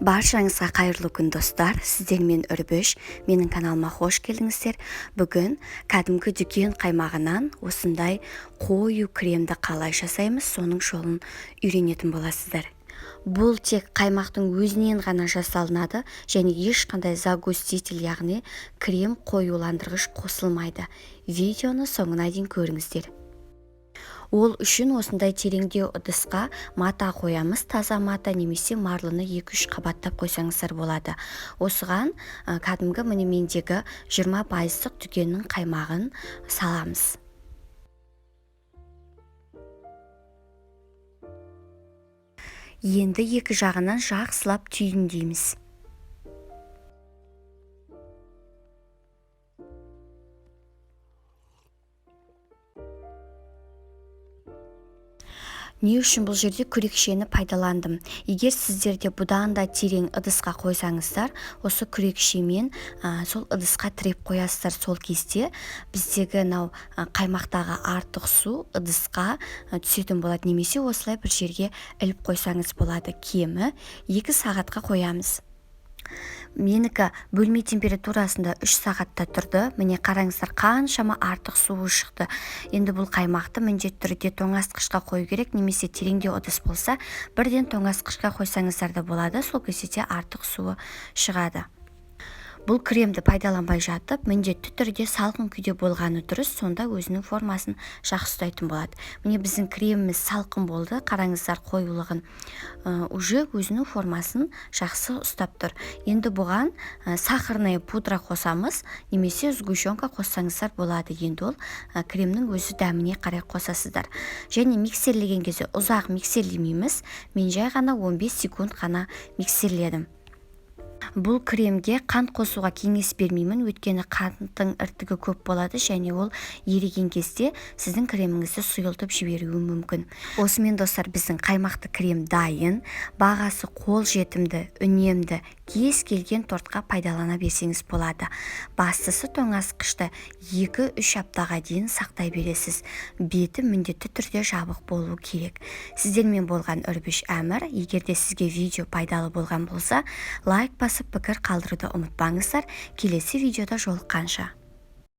Баршаңызға қайырлы күн, достар! Сіздермен Үрбіш. Менің каналыма қош келдіңіздер. Бүгін кәдімгі дүкен қаймағынан осындай қою кремді қалай жасаймыз, соның жолын үйренетін боласыздар. Бұл тек қаймақтың өзінен ғана жасалынады және ешқандай загуститель, яғни крем қоюландырғыш қосылмайды. Видеоны соңына дейін көріңіздер. Ол үшін осындай тереңдеу ыдысқа мата қоямыз, таза мата немесе марлыны 2-3 қабаттап қойсаңыздар болады. Осыған кәдімгі, міне, мендегі 20 пайыздық дүкеннің қаймағын саламыз. Енді екі жағынан жақсылап түйіндейміз. Не үшін бұл жерде күрекшені пайдаландым? Егер сіздерде бұдан да терең ыдысқа қойсаңыздар, осы күрекшемен сол ыдысқа тіреп қоясыздар. Сол кезде біздегі мынау қаймақтағы артық су ыдысқа түсетін болады немесе осылай бір жерге іліп қойсаңыз болады. Кемі 2 сағатқа қоямыз. Менікі бөлме температурасында 3 сағатта тұрды. Міне, қараңыздар, қаншама артық суы шықты. Енді бұл қаймақты міндетті түрде тоңазытқышқа қою керек немесе тереңдеу ыдыс болса, бірден тоңазытқышқа қойсаңыздар да болады. Сол кезде де артық суы шығады. Бұл кремді пайдаланбай жатып, міндетті түрде салқын күйде болғаны дұрыс, сонда өзінің формасын жақсы ұстайтын болады. Міне, біздің креміміз салқын болды. Қараңыздар қоюлығын, уже өзінің формасын жақсы ұстап тұр. Енді бұған сахарная пудра қосамыз немесе сгущенка қоссаңыздар болады. Енді ол кремнің өзі дәміне қарай қосасыздар. Және миксерлеген кезде ұзақ миксерлемейміз, мен жай ғана 15 секунд қана миксерледім. Бұл кремге қант қосуға кеңес бермеймін, өйткені қанттың іртігі көп болады және ол еріген кезде сіздің креміңізді сұйылтып жіберуі мүмкін. Осымен, достар, біздің қаймақты крем дайын. Бағасы қолжетімді, үнемді, кез келген тортқа пайдалана берсеңіз болады. Бастысы, тоңазытқышта 2-3 аптаға дейін сақтай бересіз. Беті міндетті түрде жабық болу керек. Сіздермен болған Үрбіш Әмір. Егер де сізге видео пайдалы болған болса, лайк басып, пікір қалдыруды ұмытпаңыздар. Келесі видеода жолыққанша!